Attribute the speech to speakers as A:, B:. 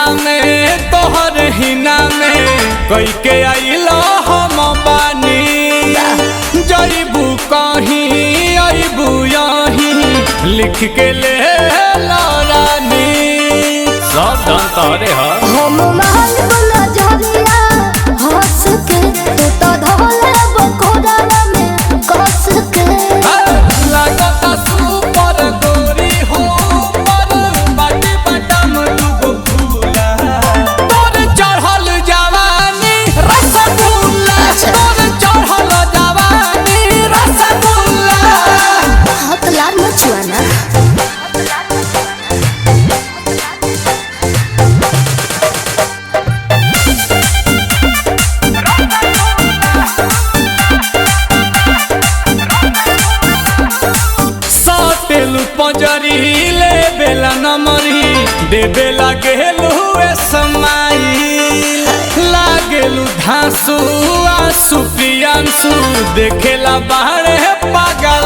A: नशा में तोहर हिना में कई के आइलो हम बानी। जईबू कहीं अईबू यहीं, लिख के ले ला रानी। सब धन तोहरे ह।
B: हम महल वाला झरिया हंस के, तू तो धोले बकोड़ा में कस के।
A: लागता सुपर गोरी हो पर बाटे बटम दुगो फूला। तोर चढ़ल जवानी रसगुल्ला, तोर चढ़ल जवानी रसगुल्ला।
B: हाँ तो लाल मचुआना।
A: सातेलु पंजरी ले बेला नमरी देबे लागेलु ए समाई। लागेलु धांसु आसु प्रियांसु देखेला बाहरे पागल।